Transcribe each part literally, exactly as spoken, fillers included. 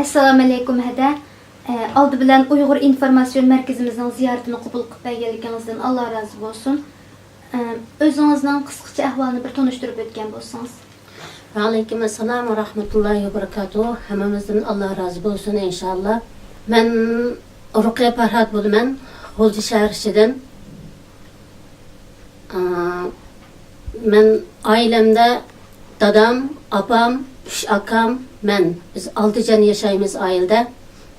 ئەسسالامۇئەلەيكۇم ھەدە. ئە، ئالدى بىلەن ئۇيغۇر ئىنفورماتسىيون مەركىزىمىزنىڭ زىيارىتىنى قوبۇل قىلىپ بەرگەنلىكىڭىزدىن ئاللا رازى بولسۇن. ئە، ئۆزىڭىزنىڭ قىسقىچە ئەھۋالىنى بىر تونۇشتۇرۇپ ئۆتكەن بولسىڭىز. ۋەئەلەيكۇم ئەسسالام ۋە رەھمەتۇللاھى ۋە بەرىكاتۇھۇ. ھەممىمىزدىن ئاللا رازى بولسۇن ئىنشاللا. مەن رۇقىيە پەرھات بولىمەن، غۇلجا شەھىرى ئىچىدىن. ئا، مەن ئائىلەمدە دادام، ئاپام، ئۈچ ئاكام، مەن. بىز ئالتە جان ياشايمىز ئائىلىدە.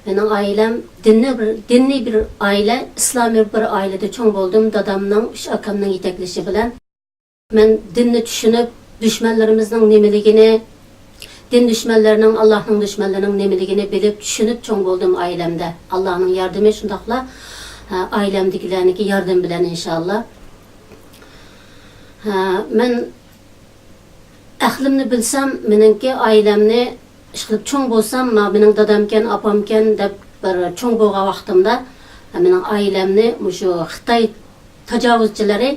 مېنىڭ ئائىلەم دىننى بىر، دىننىي بىر ئائىلە، ئىسلامىي بىر ئائىلىدە چوڭ بولدۇم. دادامنىڭ، ئۈچ ئاكامنىڭ يېتەكلىشى بىلەن مەن دىننى چۈشىنىپ، دۈشمەنلىرىمىزنىڭ نېمىلىكىنى، دىن دۈشمەنلىرىنىڭ، ئاللاھنىڭ دۈشمەنلىرىنىڭ نېمىلىكىنى بىلىپ، چۈشىنىپ چوڭ بولدۇم ئائىلەمدە. ئاللاھنىڭ ياردىمى شۇنداقلا، ئە، ئائىلەمدىكىلەرنىڭكى ياردىمى بىلەن ئىنشاللا. ئە، مەن ئەقلىمنى بىلسەم، مېنىڭكى ئائىلەمنى، ئىشقىلىپ چوڭ بولسام، ما مېنىڭ دادامكەن، ئاپامكەن دەپ بىر چوڭ بولغان ۋاقتىمدا، مېنىڭ ئائىلەمنى مۇشۇ خىتاي تاجاۋۇزچىلىرى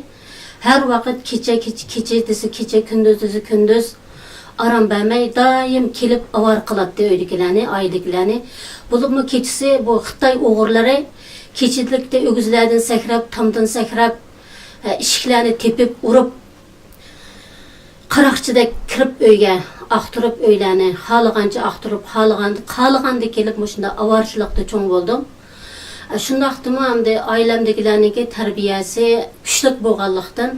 ھەر ۋاقىت كېچە، كېچە، كېچە دېسە كېچە، كۈندۈز دېسە كۈندۈز ئارام بەرمەي، دائىم كېلىپ ئاۋارە قىلاتتى ئۆيدىكىلەرنى، ئائىلىدىكىلەرنى. بولۇپمۇ كېچىسى بۇ خىتاي ئوغرىلىرى كېچىلىكتە ئۆگزىلەردىن سەكرەپ، تامدىن سەكرەپ، ئىشىكلەرنى تېپىپ ئۇرۇپ، قاراقچىدەك كىرىپ ئۆيگە، ئاختۇرۇپ ئۆيلەرنى، خالىغانچە ئاختۇرۇپ، خالىغان، خالىغاندا كېلىپ مۇشۇنداق ئاۋارىچىلىقتا چوڭ بولدۇم. شۇنداقتىمۇ ئەمدى ئائىلەمدىكىلەرنىڭكى تەربىيەسى كۈچلۈك بولغانلىقتىن،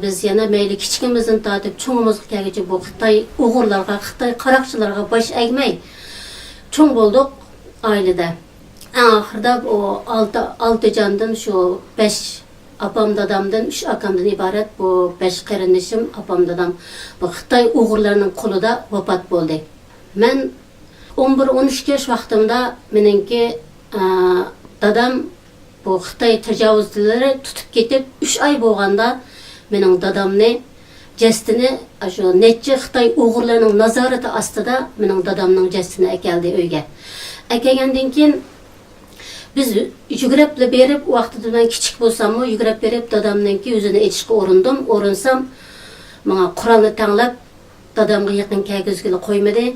بىز يەنە مەيلى كىچىكىمىزدىن تارتىپ چوڭىمىزغا كەلگۈچە بۇ خىتاي ئوغرىلارغا، خىتاي قاراقچىلارغا باش ئەگمەي چوڭ بولدۇق ئائىلىدە. ئەڭ ئاخىرىدا بۇ ئالتە، ئالتە جاندىن شۇ بەش ئاپام، دادامدىن، ئۈچ ئاكامدىن ئىبارەت بۇ بەش قېرىندىشىم، ئاپام، دادام بۇ خىتاي ئوغرىلىرىنىڭ قولىدا ۋاپات بولدى. مەن ئون بىر، ئون ئىككى ياش ۋاقتىمدا مېنىڭكى، ئە، دادام بۇ خىتاي تاجاۋۇزچىلىرى تۇتۇپ كېتىپ، ئۈچ ئاي بولغاندا مېنىڭ دادامنى، جەسىتىنى، ئاشۇ نەچچە خىتاي ئوغرىلىرىنىڭ نازارىتى ئاستىدا مېنىڭ دادامنىڭ جەسىتىنى ئەكەلدى ئۆيگە. ئەكەلگەندىن كېيىن، بىز يۈگرەپلا بېرىپ، ئۇ ۋاقتىدا مەن كىچىك بولساممۇ، يۈگرەپ بېرىپ دادامنىڭكى يۈزىنى ئېچىشقا ئۇرۇندۇم. ئۇرۇنسام، ماڭا قورالنى تەڭلەپ، دادامغا يېقىن كەلگۈزگىلى قويمىدى.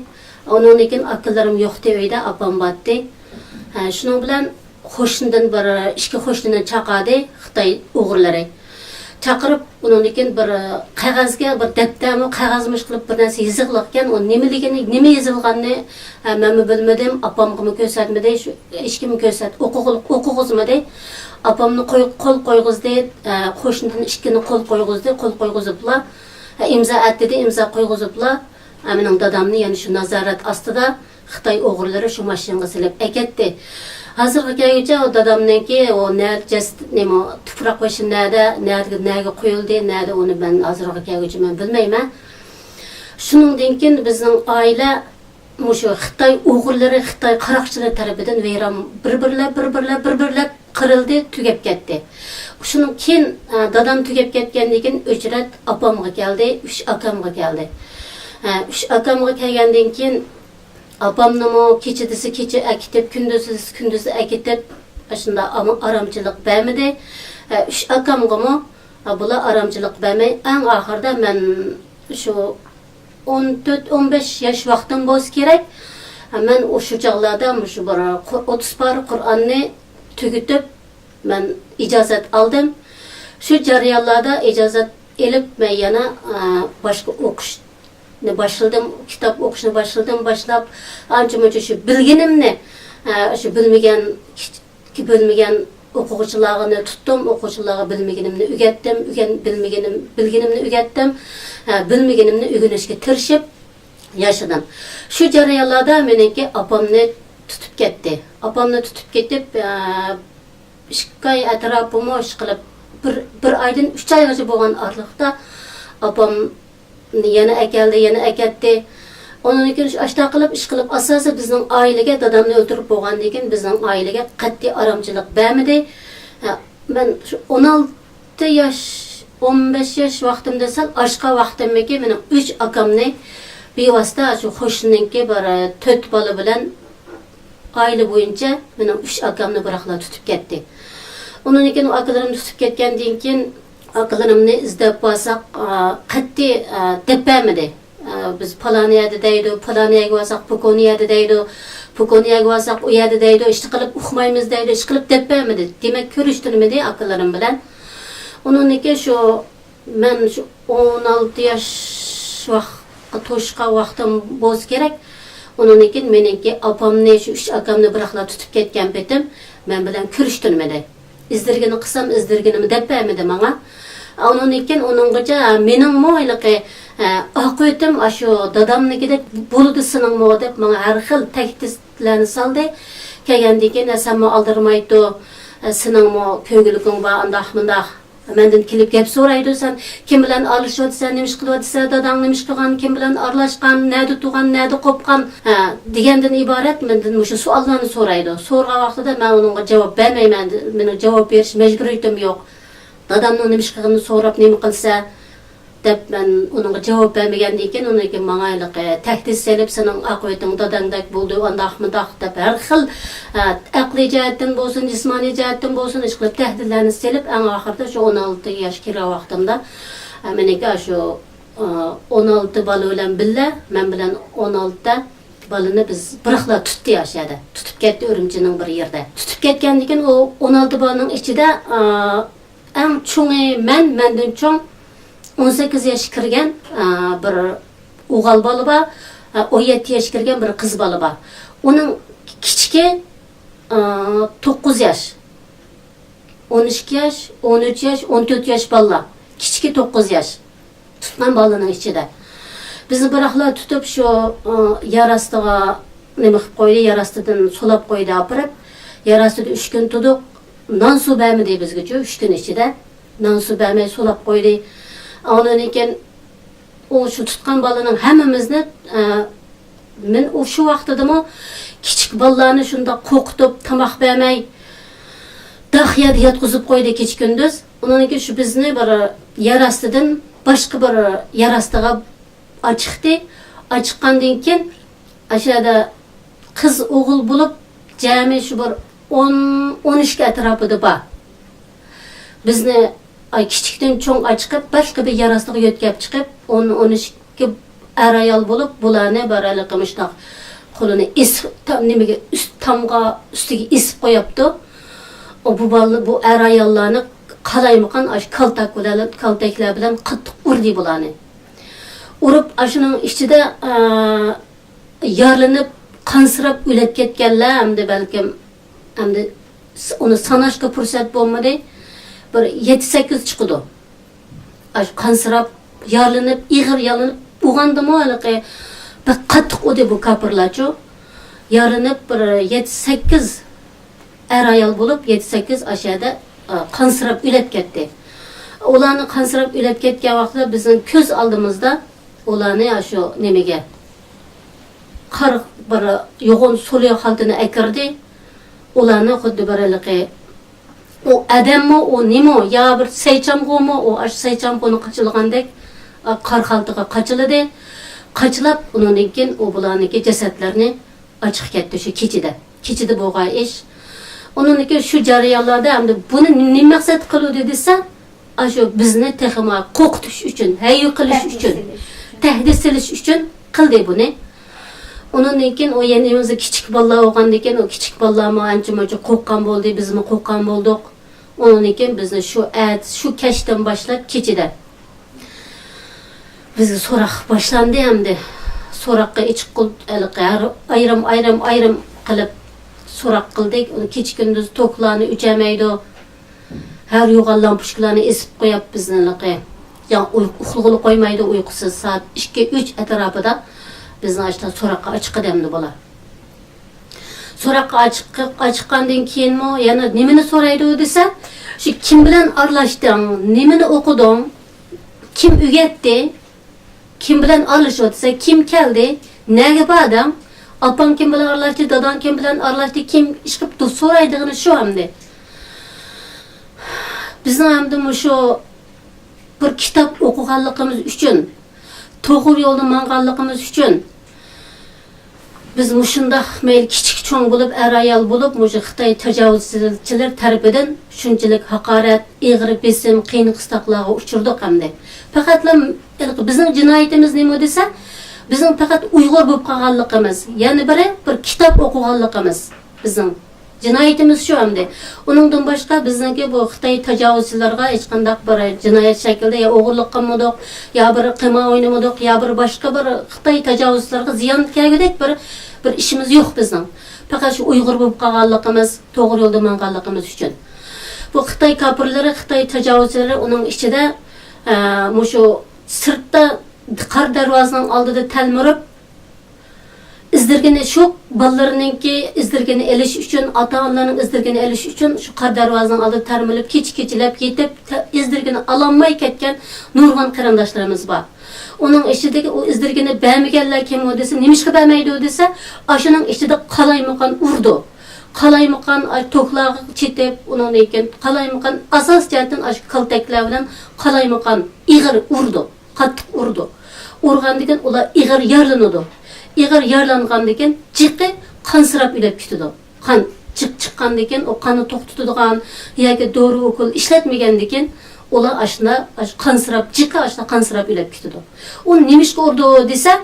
ئۇنىڭدىن كېيىن ئاكىلىرىم يوقتى ئۆيدە، ئاپام بارتتى. ھە، شۇنىڭ بىلەن قوشنىدىن بىر، ئىككى قوشنىنى چاقاردى خىتاي ئوغرىلىرى. چاقىرىپ، ئۇنىڭدىن كېيىن بىر قەغەزگە، بىر دەپتەرمۇ، قەغەزمۇ ئىشقىلىپ بىر نەرسە يېزىقلىقكەن، ئۇ نېمىلىكىنى، نېمە يېزىلغاننى، ھە، مەنمۇ بىلمىدىم، ئاپامغىمۇ كۆرسەتمىدى، شۇ ھېچكىمگە كۆرسەت، ئوقۇغۇل-، ئوقۇغۇزمىدى. ئاپامنى قوي-، قول قويغۇزدى، ھە، قوشنىدىن ئىككىنى قول قويغۇزدى، قول قويغۇزۇپلا، ھە، ئىمزا ئەت دېدى، ئىمزا قويغۇزۇپلا، ھە، مېنىڭ دادامنى يەنە شۇ نازارەت ئاستىدا خىتاي ئوغرىلىرى شۇ ماشىنىغا سېلىپ ئەكەتتى. ھازىرغا كەلگۈچە ئۇ دادامنىڭكى ئۇ نەدە جەسىتى، نېمە، تۇپراق بېشى نەدە، نەدە، نەگە قويۇلدى، نەدە، ئۇنى مەن ھازىرغا كەلگۈچە مەن بىلمەيمەن. شۇنىڭدىن كېيىن بىزنىڭ ئائىلە مۇشۇ خىتاي ئوغرىلىرى، خىتاي قاراقچىلىرى تەرىپىدىن ۋەيران، بىر-بىرلەپ، بىر-بىرلەپ، بىر-بىرلەپ قىرىلدى، تۈگەپ كەتتى. شۇنىڭ كېيىن، ئە، دادام تۈگەپ كەتكەندىن كېيىن ئۆچرەت ئاپامغا كەلدى، ئۈچ ئاكامغا كەلدى. ئە، ئۈچ ئاكامغا كەلگەندىن كېيىن ئاپامنىمۇ كېچە دېسە كېچە ئەكېتىپ، كۈندۈز دېسە كۈندۈز ئەكېتىپ، ئاشۇنداق ئاما-، ئارامچىلىق بەرمىدى. ئە، ئۈچ ئاكامغىمۇ، ئە، بۇلار ئارامچىلىق بەرمەي، ئەڭ ئاخىرىدا مەن شۇ ئون تۆت، ئون بەش ياش ۋاقتىم بولسا كېرەك. مەن ئۇ شۇ چاغلاردا مۇشۇ بىر قۇ-، ئوتتۇز پارە قۇرئاننى تۈگىتىپ، مەن ئىجازەت ئالدىم. شۇ جەريانلاردا ئىجازەت ئېلىپ، مەن يەنە، ئە، باشقا ئوقۇشنى باشلىدىم، كىتاب ئوقۇشنى باشلىدىم، باشلاپ، ئانچە-مۇنچە شۇ بىلگىنىمنى، ئە، شۇ بىلمىگەن كىچ-، بىلمىگەن ئوقۇغۇچىلارنى تۇتتۇم، ئوقۇغۇچىلارغا بىلمىگىنىمنى ئۆگەتتىم، ئۆگەن-، بىلمىگىنىم-، بىلگىنىمنى ئۆگەتتىم، ھە، بىلمىگىنىمنى ئۆگىنىشكە تىرىشىپ ياشىدىم. شۇ جەريانلاردا مېنىڭكى ئاپامنى تۇتۇپ كەتتى. ئاپامنى تۇتۇپ كېتىپ، ھە، ئىككى ئاي ئەتراپىمۇ ئىشقىلىپ، بىر، بىر ئايدىن ئۈچ ئايغىچە بولغان ئارىلىقتا ئاپام يەنە ئەكەلدى، يەنە ئەكەتتى. ئۇنىڭدىن كېيىن شۇ ئاشۇنداق قىلىپ، ئىشقىلىپ، ئاساسىي بىزنىڭ ئائىلىگە، دادامنى ئۆلتۈرۈپ بولغاندىن كېيىن بىزنىڭ ئائىلىگە قەتئىي ئارامچىلىق بەرمىدى. ھە، مەن شۇ ئون ئالتە ياش، ئون بەش ياش ۋاقتىمدا، سەل ئاشقا ۋاقتىمدىكى مېنىڭ ئۈچ ئاكامنى بىۋاسىتە شۇ قوشنىنىڭكى بىر، تۆت بالا بىلەن ئائىلە بويىچە مېنىڭ ئۈچ ئاكامنى بىراقلا تۇتۇپ كەتتى. ئۇنىڭدىن كېيىن ئاكىلىرىمنى تۇتۇپ كەتكەندىن كېيىن، ئاكىلىرىمنى ئىزدەپ بارساق، ئا، قەتئىي، ئا، دەپ بەرمىدى. ئە، بىز پالان يەردە دەيدۇ، پالان يەرگە بارساق پوكونى يەردە دەيدۇ، پوكونى يەرگە بارساق ئۇ يەردە دەيدۇ، ئىشتە قىلىپ ئۇقمايمىز دەيدۇ، ئىشتە قىلىپ دەپ بەرمىدى. دېمەك، كۆرۈشتۈرمىدى ئاكىلىرىم بىلەن. ئۇنىڭدىن كېيىن شۇ مەن شۇ ئون ئالتە ياش ۋاقىتقا توشقان ۋاقتىم بولسا كېرەك. ئۇنىڭدىن كېيىن مېنىڭكى ئاپامنى، شۇ ئۈچ ئاكامنى بىراقلا تۇتۇپ كەتكەن پېتىم مەن بىلەن كۆرۈشتۈرمىدى. ئىزدىرگىنى قىلسام، ئىزدىرگىنىمنى دەپ بەرمىدى ماڭا. ئۇنىڭدىن كېيىن ئۇنىڭغىچە مېنىڭمۇ ھېلىقى، ئە، ئاقىۋىتىم ئاشۇ دادامنىڭكىدەك بولىدۇ سېنىڭمۇ دەپ ماڭا ھەر خىل تەھدىتلەرنى سالدى. كەلگەندىن كېيىن، ئە، سەنمۇ ئالدىرىماي تۇر، ئە، سېنىڭمۇ كۆڭۈللۈكۈڭ بار، ئانداق مۇنداق. مەندىن كېلىپ گەپ سورايدۇ، سەن كىم بىلەن ئارىلىشىۋاتىسەن، نېمە ئىش قىلىۋاتىسەن، داداڭ نېمە ئىش قىلغان، كىم بىلەن ئارىلاشقان، نەدە تۇغقان، نەدە قوپقان، ھە، دېگەندىن ئىبارەت مەندىن مۇشۇ سوئاللارنى سورايدۇ. سورىغان ۋاقتىدا مەن ئۇنىڭغا جاۋاب بەرمەيمەن، مېنىڭ جاۋاب بېرىش مەجبۇرىيىتىم يوق. دادامنىڭ نېمە ئىش قىلغىنىنى سوراپ نېمە قىلسا دەپ مەن ئۇنىڭغا جاۋاب بەرمىگەندىن كېيىن، ئۇنىڭ كېيىن ماڭا ھېلىقى تەھدىت سېلىپ، سېنىڭ ئاقىۋىتىڭ داداڭدەك بولدى، ئانداق مۇنداق دەپ ھەر خىل، ئە، ئەقلىي جەھەتتىن بولسۇن، جىسمانىي جەھەتتىن بولسۇن، ئىشقىلىپ تەھدىتلەرنى سېلىپ، ئەڭ ئاخىرىدا شۇ ئون ئالتە ياش كىرگەن ۋاقتىمدا، ئە، مېنىڭكى شۇ، ئە، ئون ئالتە بالا بىلەن بىللە، مەن بىلەن ئون ئالتە بالىنى بىز بىراقلا تۇتتى ئاشۇ يەردە. تۇتۇپ كەتتى ئۈرۈمچىنىڭ بىر يېرىدە. تۇتۇپ كەتكەندىن كېيىن ئۇ ئون ئالتە بالىنىڭ ئىچىدە، ئە، ئەڭ چوڭى مەن، مەندىن چوڭ ئون سەككىز ياشقا كىرگەن، ئە، بىر ئوغۇل بالا بار، ئە، ئون يەتتە ياشقا كىرگەن بىر قىز بالا بار. ئۇنىڭ كىچىكى، ئە، توققۇز ياش، ئون ئىككى ياش، ئون ئۈچ ياش، ئون تۆت ياش بالىلار. كىچىكى توققۇز ياش. تۇتقان بالىنىڭ ئىچىدە. بىزنى بىراقلا تۇتۇپ شۇ، ئە، يەر ئاستىغا نېمە قىلىپ قويدى، يەر ئاستىدىن سولاپ قويدى ئاپىرىپ. يەر ئاستىدا ئۈچ كۈن تۇردۇق. نان سۇ بەرمىدى بىزگىچۇ، ئۈچ كۈن ئىچىدە. نان سۇ بەرمەي سولاپ قويدى. ئاندىن كېيىن ئۇ شۇ تۇتقان بالىنىڭ ھەممىمىزنى، ئە، مەن ئۇ شۇ ۋاقتىدىمۇ كىچىك بالىلارنى شۇنداق قورقۇتۇپ، تاماق بەرمەي، داق يەردە ياتقۇزۇپ قويدى كېچە كۈندۈز. ئۇنىڭدىن كېيىن شۇ بىزنى بىر يەر ئاستىدىن باشقا بىر يەر ئاستىغا ئاچىقتى. ئاچىققاندىن كېيىن ئاشۇ يەردە قىز ئوغۇل بولۇپ جەمئىي شۇ بىر ئون، ئون ئىككى ئەتراپىدا بار. بىزنى، ئاي، كىچىكتىن چوڭ ئاچىقىپ، باشقا بىر يەر ئاستىغا يۆتكەپ چىقىپ، ئون، ئون ئىككى ئەر-ئايال بولۇپ، بۇلارنى بىر ھېلىقى مۇشۇنداق قولىنى ئېسىپ، تا-، نېمىگە، ئۈست، تامغا ئۈستىگە ئېسىپ قويۇپتۇ. ئۇ بۇ بالىنى، بۇ ئەر-ئاياللارنى قالايمىقان ئاشۇ كالتەك بىلەن، كالتەكلەر بىلەن قاتتىق ئۇردى بۇلارنى. ئۇرۇپ، ئاشۇنىڭ ئىچىدە، ئە، يارىلىنىپ، قانسىراپ ئۆلۈپ كەتكەنلەر، ئەمدى بەلكىم، ئەمدى س-، ئۇنى ساناشقا پۇرسەت بولمىدى. بىر يەتتە سەككىز چىقىدۇ. ئاشۇ قانسىراپ، يارىلىنىپ، ئېغىر يارىلىنىپ، ئۇرغاندىمۇ ھېلىقى بەك قاتتىق ئۇردى بۇ كاپىرلارچۇ. يارىلىنىپ، بىر يەتتە سەككىز ئەر-ئايال بولۇپ، يەتتە سەككىز ئاشۇ يەردە، ئا، قانسىراپ ئۆلۈپ كەتتى. ئۇلارنى قانسىراپ ئۆلۈپ كەتكەن ۋاقتىدا بىزنىڭ كۆز ئالدىمىزدا ئۇلارنى ئاشۇ نېمىگە، قار بىر يوغان سولى خالتىنى ئەكىردى. ئۇلارنى خۇددى بىر ھېلىقى، ئۇ ئادەممۇ، ئۇ نېمە، يا بىر سەيچامغۇمۇ، ئۇ ئاشۇ سەيچامغۇنى قاچىلىغاندەك، ئا، قار خالتىغا قاچىلىدى. قاچىلاپ، ئۇنىڭدىن كېيىن ئۇ بۇلارنىڭكى جەسەتلىرىنى ئاچىقىپ كەتتى شۇ كېچىدە. كېچىدە بولغان ئىش. ئۇنىڭدىن كېيىن شۇ جەريانلاردا ئەمدى بۇنى نېمە مەقسەت قىلىۋىدى دېسە، ئاشۇ بىزنى تېخىمۇ قورقۇتۇش ئۈچۈن، ھەيۋە قىلىش ئۈچۈن، تەھدىت سېلىش ئۈچۈن قىلدى بۇنى. ئۇنىڭدىن كېيىن ئۇ يەنە ئۆزى كىچىك بالىلار بولغاندىن كېيىن، ئۇ كىچىك بالىلارمۇ ئانچە-مۇنچە قورققان بولدى، بىزمۇ قورققان بولدۇق. ئۇنىڭدىن كېيىن بىزنى شۇ ئەت، شۇ كەچتىن باشلاپ كېچىدە بىزگە سوراق باشلاندى ئەمدى. سوراققا ئېچىق قىل-، ھېلىقى ھەر ئايرىم، ئايرىم، ئايرىم قىلىپ سوراق قىلدى. كېچە-كۈندۈز توكلارنى ئۆچۈرمەيدۇ. ھەر يوغان لامپۇچكىلارنى ئېسىپ قويۇپ بىزنى ھېلىقى. يا ئۇي-، ئۇخلىغىلى قويمايدۇ، ئۇيقۇسىز. سائەت ئىككى، ئۈچ ئەتراپىدا بىزنى ئاشۇنداق سوراققا ئاچىقىدۇ ئەمدى بۇلار. سوراققا ئاچىق-، ئاچىققاندىن كېيىنمۇ يەنە نېمىنى سورايدۇ دېسە، شۇ كىم بىلەن ئارىلاشتىڭ، نېمىنى ئوقۇدۇڭ، كىم ئۆگەتتى، كىم بىلەن ئارىلىشىۋاتىسەن، كىم كەلدى، نەگە باردىڭ، ئاپاڭ كىم بىلەن ئارىلاشتى، داداڭ كىم بىلەن ئارىلاشتى، كىم ئىشقىپ سورايدىغىنى شۇ ئەمدى. بىزنىڭ ئەمدى مۇشۇ بىر كىتاب ئوقۇغانلىقىمىز ئۈچۈن، توغرا يولدا ماڭغانلىقىمىز ئۈچۈن، بىز مۇشۇنداق مەيلى كىچىك چوڭ بولۇپ، ئەر-ئايال بولۇپ، مۇشۇ خىتاي تاجاۋۇزچىلىرى تەرىپىدىن شۇنچىلىك ھاقارەت، ئېغىر بېسىم، قىيىن-قىستاقلارغا ئۇچرىدۇق ئەمدى. پەقەتلا ھېلىقى بىزنىڭ جىنايىتىمىز نېمە دېسە، بىزنىڭ پەقەت ئۇيغۇر بولۇپ قالغانلىقىمىز، يەنە بىرى بىر كىتاب ئوقۇغانلىقىمىز بىزنىڭ جىنايىتىمىز شۇ ئەمدى. ئۇنىڭدىن باشقا بىزنىڭكى بۇ خىتاي تاجاۋۇزچىلىرىغا ھېچقانداق بىر جىنايەت شەكلىدە يا ئوغرىلىق قىلمىدۇق، يا بىر قىمار ئوينىمىدۇق، يا بىر باشقا بىر خىتاي تاجاۋۇزچىلىرىغا زىيان كەلگۈدەك بىر، بىر ئىشىمىز يوق بىزنىڭ. پەقەت شۇ ئۇيغۇر بولۇپ قالغانلىقىمىز، توغرا يولدا ماڭغانلىقىمىز ئۈچۈن. بۇ خىتاي كاپىرلىرى، خىتاي تاجاۋۇزچىلىرى ئۇنىڭ ئىچىدە، ئە، مۇشۇ سىرتتا قارا دەرۋازىنىڭ ئالدىدا تەلمۈرۈپ، ئىزدىرگىنى شۇ بالىلىرىنىڭكى ئىزدىرگىنى ئېلىش ئۈچۈن، ئاتا-ئانىلارنىڭ ئىزدىرگىنى ئېلىش ئۈچۈن شۇ قارا دەرۋازىنىڭ ئالدىدا تەلمۈرۈپ، كېچە-كېچىلەپ يېتىپ، تە-، ئىزدىرگىنى ئالالماي كەتكەن نۇرغۇن قېرىنداشلىرىمىز بار. ئۇنىڭ ئىچىدىكى ئۇ ئىزدىرگىنى بەرمىگەنلەر كىمۇ دېسە، نېمىشقا بەرمەيدۇ دېسە، ئاشۇنىڭ ئىچىدە قالايمىقان ئۇرىدۇ. قالايمىقان، ئاي، توكلارغا چېتىپ، ئۇنىڭدىن كېيىن قالايمىقان ئاساس جەھەتتىن ئاشۇ كالتەكلەر بىلەن قالايمىقان ئېغىر ئۇرىدۇ. قاتتىق ئۇرىدۇ. ئۇرغاندىن كېيىن ئۇلار ئېغىر يارىلىنىدۇ. ئېغىر يارىلانغاندىن كېيىن جىقى قانسىراپ ئۆلۈپ كېتىدۇ. قان جىق چىققاندىن كېيىن ئۇ قاننى توختىتىدىغان ياكى دورا ئوكۇل ئىشلەتمىگەندىن كېيىن ئۇلار ئاشۇنداق، ئاشۇ قانسىراپ، جىقى ئاشۇنداق قانسىراپ ئۆلۈپ كېتىدۇ. ئۇ نېمىشقا ئۇرىدۇ دېسە،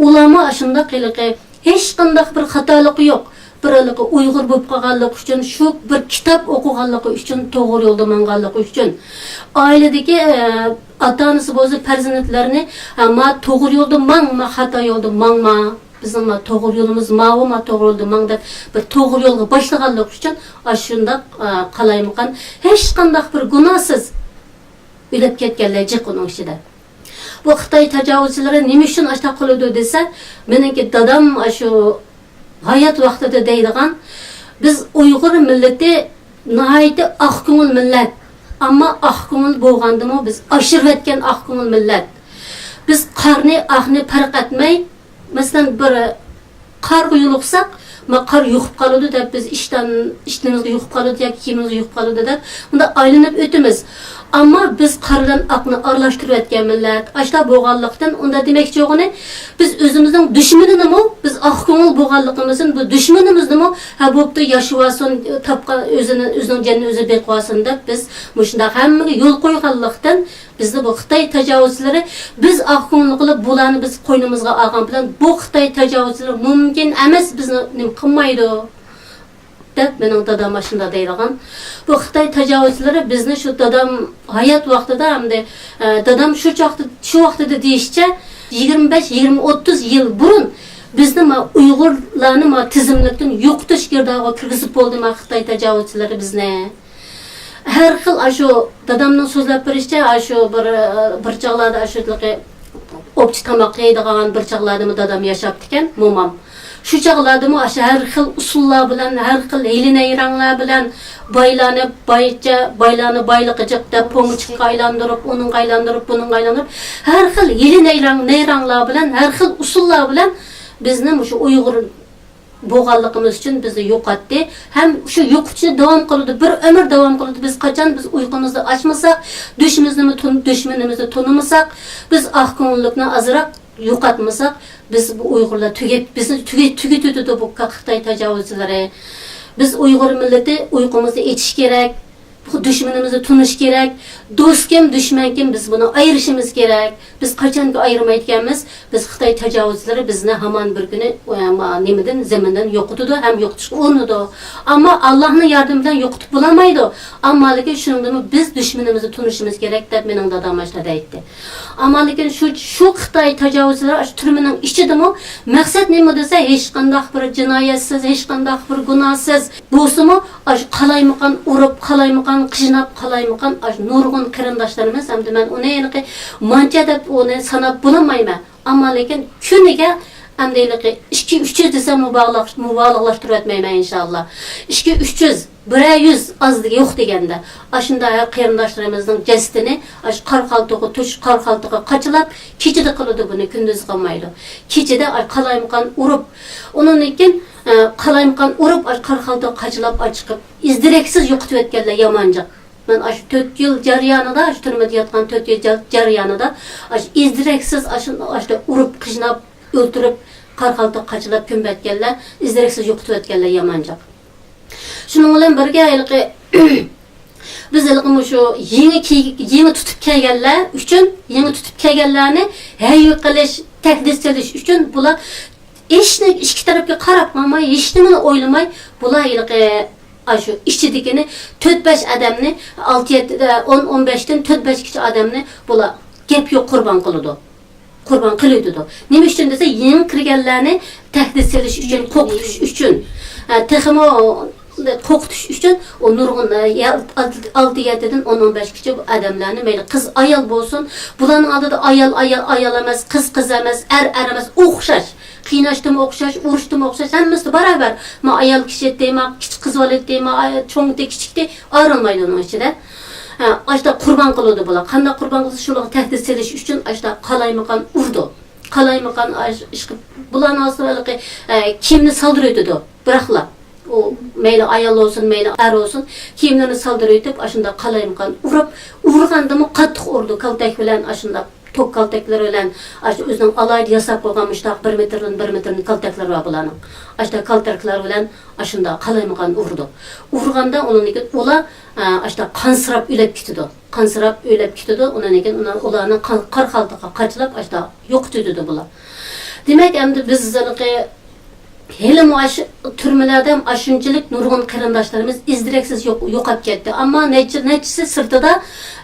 ئۇلارمۇ ئاشۇنداق ھېلىقى ھېچقانداق بىر خاتالىقى يوق. بىر ھېلىقى ئۇيغۇر بولۇپ قالغانلىقى ئۈچۈن، شۇ بىر كىتاب ئوقۇغانلىقى ئۈچۈن، توغرا يولدا ماڭغانلىقى ئۈچۈن. ئائىلىدىكى، ئە، ئاتا-ئانىسى بولسا پەرزەنتلىرىنى، ھە، ما توغرا يولدا ماڭ، ما خاتا يولدا ماڭما. بىزنىڭ ما توغرا يولىمىز ماۋۇ، ما توغرا يولدا ماڭ دەپ بىر توغرا يولغا باشلىغانلىقى ئۈچۈن ئاشۇنداق، ئە، قالايمىقان ھېچقانداق بىر گۇناھسىز ئۆلۈپ كەتكەنلەر جىق ئۇنىڭ ئىچىدە. بۇ خىتاي تاجاۋۇزچىلىرى نېمە ئۈچۈن ئاشۇنداق قىلىدۇ دېسە، مېنىڭكى دادام ئاشۇ ھايات ۋاقتىدا دەيدىغان، بىز ئۇيغۇر مىللىتى ناھايىتى ئاق كۆڭۈل مىللەت. ئەمما ئاق كۆڭۈل بولغاندىمۇ بىز ئاشۇرۇۋەتكەن ئاق كۆڭۈل مىللەت. بىز قارنى، ئاقنى پەرق ئەتمەي، مەسىلەن، بىر قارغا يولۇقساق، ما قار يۇقۇپ قالىدۇ دەپ، بىز ئىشتان، ئىشتىنىمىزغا يۇقۇپ قالىدۇ ياكى كىيىمىمىزگە يۇقۇپ قالىدۇ دەپ، بۇنداق ئايلىنىپ ئۆتىمىز. ئەمما بىز قار بىلەن ئاقنى ئارىلاشتۇرۇۋەتكەن مىللەت. ئاشۇنداق بولغانلىقتىن، ئۇندا دېمەكچى بولغىنى، بىز ئۆزىمىزنىڭ دۈشمىنىنىمۇ، بىز ئاق كۆڭۈل بولغانلىقىمىزدىن بۇ دۈشمىنىمىزنىمۇ، ھە، بوپتۇ، ياشىۋالسۇن، تاپقان ئۆزىنى، ئۆزىنىڭ جېنىنى ئۆزى بېقىۋالسۇن دەپ، بىز مۇشۇنداق ھەممىگە يول قويغانلىقتىن، بىزنى بۇ خىتاي تاجاۋۇزچىلىرى، بىز ئاق كۆڭۈل قىلىپ، بۇلارنى بىز قوينىمىزغا ئالغان بىلەن، بۇ خىتاي تاجاۋۇزچىلىرى مۇمكىن ئەمەس، بىزنى نېمە قىلمايدۇ، دەپ مېنىڭ دادام ئاشۇنداق دەيدىغان. بۇ خىتاي تاجاۋۇزچىلىرى بىزنى شۇ دادام ھايات ۋاقتىدا، ئەمدى، ئە، دادام شۇ چاغدا، شۇ ۋاقتىدا دېيىشىچە، يىگىرمە بەش، يىگىرمە، ئوتتۇز يىل بۇرۇن بىزنى ما ئۇيغۇرلارنى ما تىزىملىكتىن يوقىتىش گىردابىغا كىرگۈزۈپ بولدى ما خىتاي تاجاۋۇزچىلىرى بىزنى. ھەر خىل ئاشۇ دادامنىڭ سۆزلەپ بېرىشىچە، ئاشۇ بىر، بىر چاغلاردا ئاشۇ ھېلىقى ئوپچە تاماق يەيدىغان بىر چاغلاردىمۇ دادام ياشاپتىكەن، مومام. شۇ چاغلاردىمۇ ئاشۇ ھەر خىل ئۇسۇللار بىلەن، ھەر خىل ھىيلە-نەيرەڭلەر بىلەن بايلارنى بايچە، بايلارنى بايلىقى جىق دەپ، پومىچىققا ئايلاندۇرۇپ، ئۇنىڭغا ئايلاندۇرۇپ، بۇنىڭغا ئايلاندۇرۇپ، ھەر خىل ھىيلە-نەيرەڭ، نەيرەڭلار بىلەن، ھەر خىل ئۇسۇللار بىلەن بىزنى مۇشۇ ئۇيغۇر بولغانلىقىمىز ئۈچۈن بىزنى يوقاتتى. ھەم شۇ يوقىتىشنى داۋام قىلىدۇ، بىر ئۆمۈر داۋام قىلىدۇ. بىز قاچان بىز ئۇيقۇمىزنى ئاچمىساق، دۈشمىنىمىزنى تون-، دۈشمىنىمىزنى تونۇمىساق، بىز ئاق كۆڭۈللۈكنى ئازراق يوقاتمىساق، بىز بۇ ئۇيغۇرلار تۈگەپ، بىزنى تۈگە-، تۈگىتىدۇ بۇ خىتاي تاجاۋۇزچىلىرى. بىز ئۇيغۇر مىللىتى ئۇيقۇمىزنى ئېچىش كېرەك. بۇ دۈشمىنىمىزنى تونۇش كېرەك. دوست كىم، دۈشمەن كىم، بىز بۇنى ئايرىشىمىز كېرەك. بىز قاچانكى ئايرىمايدىكەنمىز، بىز خىتاي تاجاۋۇزچىلىرى بىزنى ھامان بىر كۈنى، ئە، ما، نېمىدىن، زېمىندىن يوقىتىدۇ ھەم يوقىتىشقا ئۇرۇنىدۇ. ئەمما ئاللاھنىڭ ياردىمى بىلەن يوقىتىپ بولالمايدۇ. ئەمما لېكىن شۇنىڭدىنمۇ بىز دۈشمىنىمىزنى تونۇشىمىز كېرەك دەپ مېنىڭ دادام ئاشۇنداق دەيتتى. ئەمما لېكىن شۇ، شۇ خىتاي تاجاۋۇزچىلىرى ئاشۇ تۈرمىنىڭ ئىچىدىمۇ مەقسەت نېمە دېسە، ھېچقانداق بىر جىنايەتسىز، ھېچقانداق بىر گۇناھسىز، بولسىمۇ، ئاشۇ قالايمىقان ئۇرۇپ، قالايمىقان قىيناپ، قالايمىقان ئاشۇ نۇرغۇن قېرىنداشلىرىمىز، ئەمدى مەن ئۇنى ھېلىقى مانچە دەپ ئۇنى ساناپ بولالمايمەن. ئەمما لېكىن كۈنىگە ئەمدى ھېلىقى ئىككى، ئۈچ يۈز دېسەم مۇبالىغە، مۇبالىغىلاشتۇرۇۋەتمەيمەن ئىنشاللا. ئىككى، ئۈچ يۈز، بىرەر يۈز ئاز يوق دېگەندە، ئاشۇنداق قېرىنداشلىرىمىزنىڭ جەسىتىنى ئاشۇ قارا خالتىغا توشۇپ، قارا خالتىغا قاچىلاپ، كېچىدە قىلىدۇ بۇنى، كۈندۈز قىلمايدۇ. كېچىدە قالايمىقان ئۇرۇپ، ئۇنىڭدىن كېيىن، ئە، قالايمىقان ئۇرۇپ، ئاشۇ قارا خالتىغا قاچىلاپ، ئاچىقىپ، ئىز-دېرەكسىز يوقىتىۋەتكەنلەر يامانجىق. مەن ئاشۇ تۆت يىل جەريانىدا، ئاشۇ تۈرمىدە ياتقان تۆت يىل جەر-، جەريانىدا، ئاشۇ ئىز-دېرەكسىز ئاشۇ، ئاشۇ ئۇرۇپ، قىيناپ، ئۆلتۈرۈپ، قارا خالتىغا قاچىلاپ كۆمۈۋەتكەنلەر، ئىز-دېرەكسىز يوقىتىۋەتكەنلەر يامانجىق. شۇنىڭ بىلەن بىرگە، ھېلىقى، بىز ھېلىقى مۇشۇ يېڭى كىي-، يېڭى تۇتۇپ كەلگەنلەر ئۈچۈن، يېڭى تۇتۇپ كەلگەنلەرنى ھەيۋە قىلىش، تەھدىت سېلىش ئۈچۈن بۇلار ھېچنى ئىككى تەرەپكە قاراپ قالماي، ھېچنېمىنى ئويلىماي، بۇلار ھېلىقى ئاشۇ ئىچىدىكىنى تۆت-بەش ئادەمنى، ئالتە، يەتتە، ئون، ئون بەشتىن تۆت-بەشكىچە ئادەمنى بۇلار گەپ يوق قۇربان قىلىدۇ. قۇربان قىلىۋېتىدۇ. نېمە ئۈچۈن دېسە، يېڭى كىرگەنلەرنى تەھدىت سېلىش ئۈچۈن، قورقۇتۇش ئۈچۈن. ھە، تېخىمۇ قورقۇتۇش ئۈچۈن ئۇ نۇرغۇن، ئە، يا-، ئالتە، يەتتىدىن ئون، ئون بەشكىچە ئادەملەرنى، مەيلى قىز، ئايال بولسۇن، بۇلارنىڭ ئالدىدا ئايال، ئايال، ئايال ئەمەس، قىز، قىز ئەمەس، ئەر، ئەر ئەمەس، ئوخشاش. قىيناشتىمۇ ئوخشاش، ئۇرۇشتىمۇ ئوخشاش، ھەممىسىدە باراۋەر. ما ئايال كىشى ئېيتتى، ما كىچىك قىز بالا ئېيتتى، ما ئاي-، چوڭ ئېيتتى، كىچىك ئېيتتى، ئايرىلمايدۇ ئۇنىڭ ئىچىدە. ھە، ئاشتا قۇربان قىلىدۇ بۇلار. قانداق قۇربان قىلسا، شۇلارغا تەھدىت سېلىش ئۈچۈن ئاشتا قالايمىقان ئۇرىدۇ. قالايمىقان ئاش-، ئىشقىلىپ، بۇلارنىڭ ئاستىدا ھېلىقى، ئە، كىيىمنى سالدۇرۇۋېتىدۇ، بىراقلا. ئۇ مەيلى ئايال بولسۇن، مەيلى ئەر بولسۇن، كىيىملىرىنى سالدۇرۇۋېتىپ، ئاشۇنداق قالايمىقان ئۇرۇپ، ئۇرغاندىمۇ قاتتىق ئۇرىدۇ، كالتەك بىلەن، ئاشۇنداق توك كالتەكلىرى بىلەن، ئاشۇ ئۆزىنىڭ ئالاھىدە ياساپ قويغان مۇشۇنداق بىر مېتىردىن بىر مېتىرنى كالتەكلىرى بار بۇلارنىڭ. ئاشۇنداق كالتەكلەر بىلەن ئاشۇنداق قالايمىقان ئۇرىدۇ. ئۇرغاندا ئۇنىڭدىن كېيىن ئۇلار، ئە، ئاشۇنداق قانسىراپ ئۆلۈپ كېتىدۇ. قانسىراپ ئۆلۈپ كېتىدۇ. ئۇنىڭدىن كېيىن ئۇلار، ئۇلارنى قا-، قارا خالتىغا قاچىلاپ، ئاشۇنداق يوقىتىۋېتىدۇ بۇلار. دېمەك، ئەمدى بىز ھېلىقى ھېلىمۇ ئاشۇ تۈرمىلەردە ئاشۇنچىلىك نۇرغۇن قېرىنداشلىرىمىز ئىز-دېرەكسىز يوق-، يوقاپ كەتتى. ئەمما نەچچە-، نەچچىسى سىرتىدا،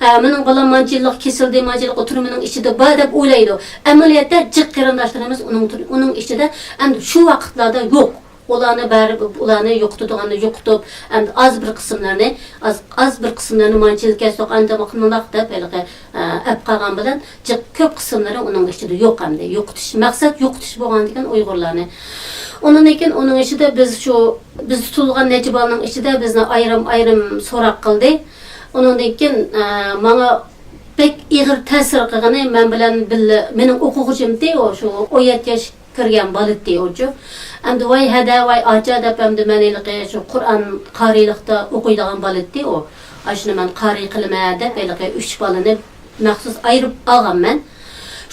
ئە، مېنىڭ بالام مانچە يىللىق كېسىلدى، مانچە يىللىق تۈرمىنىڭ ئىچىدە بار دەپ ئويلايدۇ. ئەمەلىيەتتە جىق قېرىنداشلىرىمىز ئۇنىڭ تۈر-، ئۇنىڭ ئىچىدە ئەمدى شۇ ۋاقىتلاردا يوق. ئۇلارنى بەرىپ، ئۇلارنى يوقىتىدىغاننى يوقىتىپ، ئەمدى ئاز بىر قىسىملارنى، ئاز، ئاز بىر قىسىملارنى مانچە يىل كەتسۇق، ئاندىن مۇنداق دەپ ھېلىقى، ئە، ئەپ قالغان بىلەن جىق كۆپ قىسىملىرى ئۇنىڭ ئىچىدە يوق ئەمدى. يوقىتىش، مەقسەت يوقىتىش بولغاندىكىن ئۇيغۇرلارنى. ئۇنىڭدىن كېيىن ئۇنىڭ ئىچىدە بىز شۇ، بىز تۇتۇلغان نەچچە بالىنىڭ ئىچىدە بىزنى ئايرىم-ئايرىم سوراق قىلدى. ئۇنىڭدىن كېيىن، ئە، ماڭا بەك ئېغىر تەسىر قىلغىنى مەن بىلەن بىللە مېنىڭ ئوقۇغۇچىمتى، ئۇ شۇ ئون يەتتە ياش كىرگەن بالىدى ئۇچۇ. ئەمدى ۋاي ھەدە، ۋاي ئاچا دەپ ئەمدى مەن ھېلىقى شۇ قۇرئان قارىيلىقتا ئوقۇيدىغان بالىدى ئۇ. ئاشۇنى مەن قارىي قىلىمەن دەپ ھېلىقى ئۈچ بالىنى مەخسۇس ئايرىپ ئالغان مەن.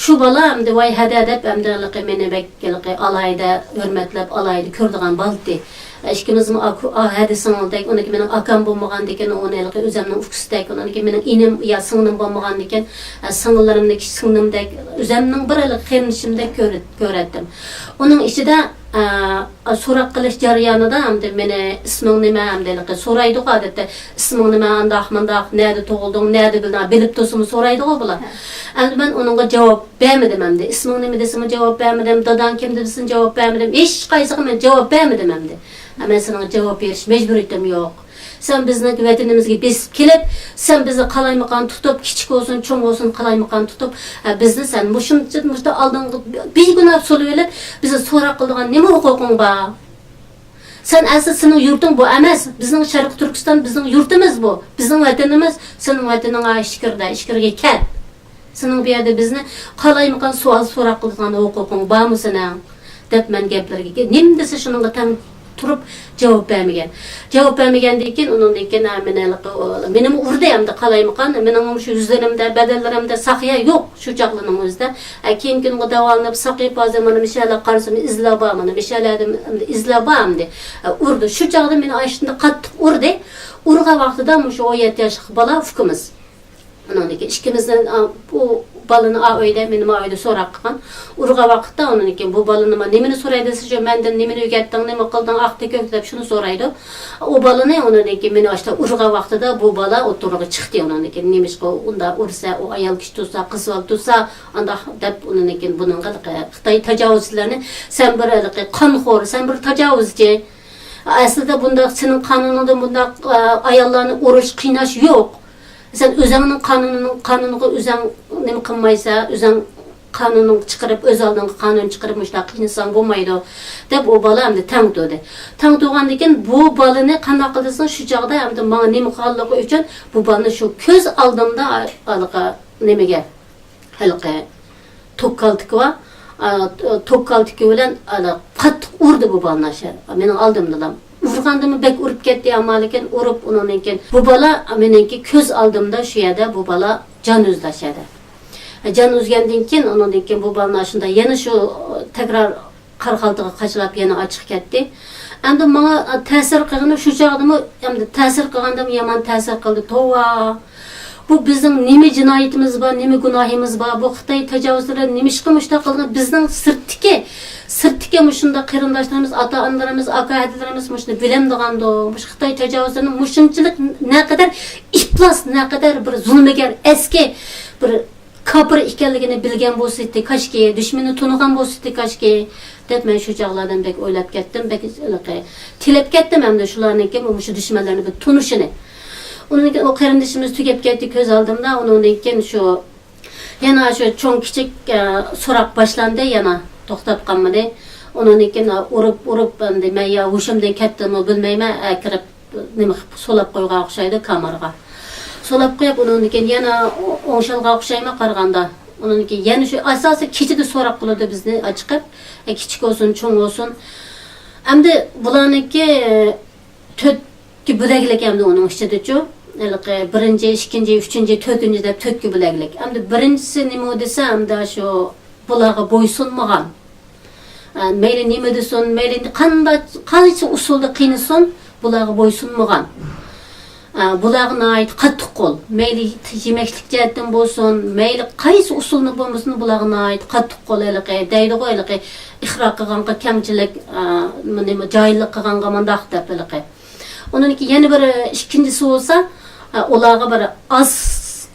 شۇ بالا ئەمدى ۋاي ھەدە دەپ ئەمدى ھېلىقى مېنى بەك ھېلىقى ئالاھىدە ھۆرمەتلەپ، ئالاھىدە كۆرىدىغان بالىدى. ئىككىمىزمۇ ئاكا-، ئا، ھەدە سىڭىلدەك، ئۇنىڭكى مېنىڭ ئاكام بولمىغاندىكىن، ئۇنى ھېلىقى ئۆزەمنىڭ ئۇكىسىدەك، ئۇنىڭكى مېنىڭ ئىنىم يا سىڭلىم بولمىغاندىكىن، ئە، سىڭىللىرىمنى كىچىك سىڭلىمدەك، ئۆزەمنىڭ بىر ھېلىقى قېرىندىشىمدەك كۆرە-، كۆرەتتىم. ئۇنىڭ ئىچىدە، ئە، سوراق قىلىش جەريانىدا ئەمدى مېنى، «ئىسمىڭ نېمە؟» ئەمدى ھېلىقى سورايدىغۇ ئادەتتە، «ئىسمىڭ نېمە؟ ئانداق، مانداق، نەدە تۇغۇلدۇڭ، نەدە بىلدىڭ؟» بىلىپ تۇرسىمۇ سورايدىغۇ بۇلار. ھە. ئەمدى مەن ئۇنىڭغا جاۋاب بەرمىدىم ئەمدى. «ئىسمىڭ نېمە؟» دېسىمۇ جاۋاب بەرمىدىم، «داداڭ كىم؟» دېسىمۇ جاۋاب بەرمىدىم. ھېچقايسىغا مەن جاۋاب بەرمىدىم ئەمدى. ھە، مەن سېنىڭغا جاۋاب بېرىش مەجبۇرىيىتىم يوق. سەن بىزنىڭ ۋەتىنىمىزگە بېسىپ كېلىپ، سەن بىزنى قالايمىقان تۇتۇپ، كىچىك بولسۇن، چوڭ بولسۇن، قالايمىقان تۇتۇپ، ھە، بىزنى سەن مۇشۇنچە، مۇشۇ ئالدىڭغا بىگۇناھ سولىۋېلىپ، بىزنى سوراق قىلىدىغان نېمە ھوقۇقۇڭ بار؟ سەن ئەسلى سېنىڭ يۇرتۇڭ بۇ ئەمەس. بىزنىڭ شەرقىي تۈركىستان بىزنىڭ يۇرتىمىز بۇ. بىزنىڭ ۋەتىنىمىز. سېنىڭ ۋەتىنىڭ ئىچكىرىدە، ئىچكىرىگە كەل. سېنىڭ بۇ يەردە بىزنى قالايمىقان سوئال سوراق قىلىدىغان ھوقۇقۇڭ بارمۇ سېنىڭ؟ دەپ مەن گەپلىرىگە، نېمە دېسە شۇنىڭغا تەڭ تۇرۇپ جاۋاب بەرمىگەن. جاۋاب بەرمىگەندىن كېيىن، ئۇنىڭدىن كېيىن، ھە، مېنى ھېلىقى، ئۇ، مېنىمۇ ئۇردى ئەمدى قالايمىقان. مېنىڭمۇ شۇ يۈزلىرىمدە، بەدەنلىرىمدە ساقىيە يوق شۇ چاغلىرنىڭ ئۆزىدە. ھە، كېيىنكى كۈنگە داۋالىنىپ ساقىيىپ، ھازىر مانا مىشەلەر قارىسام ئىزلار بار، مانا مىشەلەردە ئىزلار بار ئەمدى. ھە، ئۇردى. شۇ چاغدا مېنى ئاشۇنداق قاتتىق ئۇردى. ئۇرغان ۋاقتىدا مۇشۇ ئون يەتتە ياشلىق بالا ئۇكىمىز. ئۇنىڭدىن كېيىن ئىككىمىزدىن، ئا، بۇ بالىنى ئا ئۆيدە، مېنى ما ئۆيدە سوراق قىلغان. ئۇرغان ۋاقىتتا ئۇنىڭدىن كېيىن بۇ بالىنى ما نېمىنى سوراي دېسە، شۇ مەندىن نېمىنى ئۆگەتتىڭ، نېمە قىلدىڭ، ئاقتى كۆكتى دەپ شۇنى سورايدۇ. ئۇ بالىنى ئۇنىڭدىن كېيىن مېنى ئاشتا ئۇرغان ۋاقتىدا بۇ بالا ئوتتۇرىغا چىقتى ئۇنىڭدىن كېيىن. نېمىشقا ئۇنداق ئۇرسا، ئۇ ئايال كىشى تۇرسا، قىز بالا تۇرسا، ئانداق دەپ ئۇنىڭدىن كېيىن بۇنىڭغا خىتاي تاجاۋۇزچىلىرىنى، سەن بىر ھېلىقى قانخور، سەن بىر تاجاۋۇزچى. ئەسلىدە بۇنداق سېنىڭ قانۇنۇڭدا بۇنداق، ئا، ئاياللارنى ئۇرۇش، قىيناش يوق. سەن ئۆزۈڭنىڭ قانۇنىنىڭ، قانۇنىغا ئۆزۈڭ نېمە قىلمايسەن، ئۆزۈڭ قانۇنىڭ چىقىرىپ، ئۆز ئالدىڭغا قانۇن چىقىرىپ، مۇشۇنداق قىينىساڭ بولمايدۇ، دەپ ئۇ بالا ئەمدى تەڭ تۇردى. تەڭ تۇرغاندىن كېيىن بۇ بالىنى قانداق قىلدى دېسىڭىز، شۇ چاغدا ئەمدى ماڭا نېمە قىلغانلىقى ئۈچۈن بۇ بالىنى شۇ كۆز ئالدىمدا ھېلىقى نېمىگە، ھېلىقى توك كالتىكى بار، ئا، توك كالتىكى بىلەن ئانا قاتتىق ئۇردى بۇ بالىنى ئاشۇ مېنىڭ ئالدىمدىلا. ئۇرغاندىمۇ بەك ئۇرۇپ كەتتى، ئەمما لېكىن ئۇرۇپ، ئۇنىڭدىن كېيىن بۇ بالا مېنىڭكى كۆز ئالدىمدا شۇ يەردە بۇ بالا جان ئۈزدى ئاشۇ يەردە. جان ئۈزگەندىن كېيىن، ئۇنىڭدىن كېيىن بۇ بالىنى ئاشۇنداق يەنە شۇ تەكرار قارا خالتىغا قاچىلاپ يەنە ئاچىقىپ كەتتى. ئەمدى ماڭا تەسىر قىلغىنى شۇ چاغدىمۇ، ئەمدى تەسىر قىلغاندىمۇ يامان تەسىر قىلدى، توۋا. بۇ بىزنىڭ نېمە جىنايىتىمىز بار، نېمە گۇناھىمىز بار؟ بۇ خىتاي تاجاۋۇزچىلىرى نېمىشقا مۇشۇنداق قىلغان؟ بىزنىڭ سىرتتىكى، سىرتتىكى مۇشۇنداق قېرىنداشلىرىمىز، ئاتا-ئانىلىرىمىز، ئاكا-ھەدىلىرىمىز مۇشۇنى بىلەمدىغاندۇ؟ مۇشۇ خىتاي تاجاۋۇزچىلىرىنىڭ مۇشۇنچىلىك نەقەدەر ئىپلاس، نەقەدەر بىر زۇلمىگەر، ئەسكى بىر كاپىر ئىكەنلىكىنى بىلگەن بولسىدى كاشكى، دۈشمىنىنى تونۇغان بولسىدى كاشكى، دەپ مەن شۇ چاغلاردىن بەك ئويلاپ كەتتىم، بەك ھېلىقى تىلەپ كەتتىم ھەمدە شۇلارنىڭكى مۇشۇ دۈشمەنلەرنى بىر تونۇشىنى. ئۇنىڭدىن كېيىن ئۇ قېرىندىشىمىز تۈگەپ كەتتى كۆز ئالدىمدا، ئۇنىڭدىن كېيىن شۇ يەنە شۇ چوڭ كىچىك، ئە، سوراق باشلاندى، يەنە توختاپ قالمىدى. ئۇنىڭدىن كېيىن ئۇرۇپ، ئۇرۇپ، ئەمدى مەن يا ھوشۇمدىن كەتتىممۇ بىلمەيمەن، ئەكىرىپ نېمە قىلىپ سولاپ قويغان ئوخشايدۇ كامېرغا. سولاپ قويۇپ، ئۇنىڭدىن كېيىن يەنە ئوڭشالغان ئوخشايمەن قارىغاندا. ئۇنىڭدىن كېيىن يەنە شۇ ئاساسىي كېچىدە سوراق قىلىدۇ بىزنى ئاچىقىپ. ئە، كىچىك بولسۇن، چوڭ بولسۇن. ئەمدى بۇلارنىڭكى تۆتكە بۆلەكلىك ئەمدى ئۇنىڭ ئىچىدىچۇ. ھېلىقى بىرىنچى، ئىككىنچى، ئۈچىنچى، تۆتىنچى دەپ تۆتكە بۆلەكلىك. ئەمدى بىرىنچىسى نېمە دېسە، ئەمدى شۇ بۇلارغا بويسۇنمىغان. ئە، مەيلى نېمە دېسۇن، مەيلى قانداق، قايسى ئۇسۇلدا قىينىسۇن، بۇلارغا بويسۇنمىغان. ئە، بۇلارغا ناھايىتى قاتتىق قول. مەيلى يېمەكلىك جەھەتتىن بولسۇن، مەيلى قايسى ئۇسۇلنى بولمىسۇن، بۇلارغا ناھايىتى قاتتىق قول. ھېلىقى دەيدىغۇ، ھېلىقى ئىقرار قىلغانغا كەڭچىلىك، ئە، نېمە، جاھىللىق قىلغانغا مۇنداق دەپ ھېلىقى. ئۇنىڭدىن كېيىن يەنە بىر ئىككىنچىسى بولسا، ئە، ئۇلارغا بىر ئاز،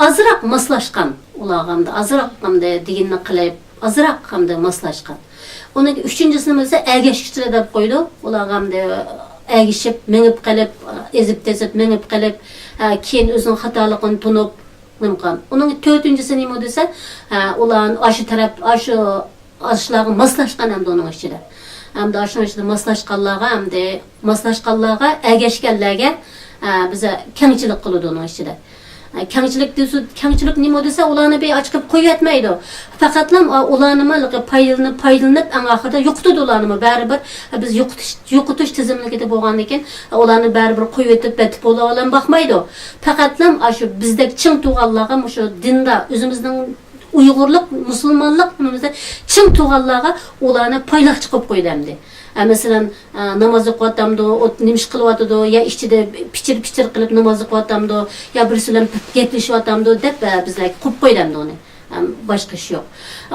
ئازراق ماسلاشقان، ئۇلارغا ئەمدى ئازراق ئەمدى دېگىنىنى قىلىپ، ئازراق ئەمدى ماسلاشقان. ئۇنىڭ ئۈچىنچىسىنى بولسا ئەگەشكۈچىلەر دەپ قويىدۇ. ئۇلارغا ئەمدى ئەگىشىپ، مېڭىپ قېلىپ، ئېزىپ-تېزىپ مېڭىپ قېلىپ، ئە، كېيىن ئۆزىنىڭ خاتالىقىنى تونۇپ، نېمە قىلغان. ئۇنىڭ تۆتىنچىسى نېمە دېسە، ئە، ئۇلار ئاشۇ تەرەپ، ئاشۇ ئاشۇلارغا ماسلاشقان ئەمدى ئۇنىڭ ئىچىدە. ئەمدى ئاشۇنىڭ ئىچىدە ماسلاشقانلارغا، ئەمدى ماسلاشقانلارغا، ئەگەشكەنلەرگە، ئە، بىزە كەڭچىلىك قىلىدۇ ئۇنىڭ ئىچىدە. ئە، كەڭچىلىك دېسە، كەڭچىلىك نېمە دېسە، ئۇلارنى بىر ئاچىقىپ قويۇۋەتمەيدۇ. پەقەتلا، ئە، ئۇلارنىمۇ پايدىلىنىپ، پايدىلىنىپ، ئەڭ ئاخىرىدا يوقىتىدۇ ئۇلارنىمۇ. بەرىبىر، ئە، بىز يوقىتىش، يوقىتىش تىزىملىكىدە بولغاندىكىن، ئە، ئۇلارنى بەرىبىر قويۇۋېتىپ، بەتتىپ بولۇۋالام باقمايدۇ. پەقەتلا، ئە، شۇ بىزدەك چىڭ تۇرغانلارغا مۇشۇ دىندا ئۆزىمىزنىڭ ئۇيغۇرلۇق، مۇسۇلمانلىق نېمىمىزدە چىڭ تۇرغانلارغا ئۇلارنى پايلاقچى قىلىپ قويدى ئەمدى. ئە، مەسىلەن، ئە، ناماز ئوقۇۋاتامدۇ، ئوت-، نېمە ئىش قىلىۋاتىدۇ، يا ئىچىدە پىچىر-پىچىر قىلىپ ناماز ئوقۇۋاتامدۇ، يا بىرسى بىلەن گەپلىشىۋاتامدۇ دەپ، ئە، بىزلەرگە قويۇپ قويدى ئەمدى ئۇنى. ئەم، باشقا ئىش يوق.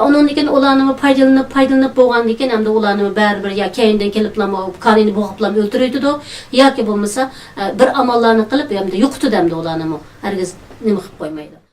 ئۇنىڭدىن كېيىن ئۇلارنىمۇ پايدىلىنىپ، پايدىلىنىپ بولغاندىن كېيىن ئەمدى ئۇلارنىمۇ بەرىبىر يا كەينىدىن كېلىپلامۇ كانىنى بوغۇپلام ئۆلتۈرۈۋېتىدۇ، ياكى بولمىسا، ئە، بىر ئاماللارنى قىلىپ ئەمدى يوقىتىدۇ ئەمدى ئۇلارنىمۇ. ھەرگىز نېمە قىلىپ قويمايدۇ.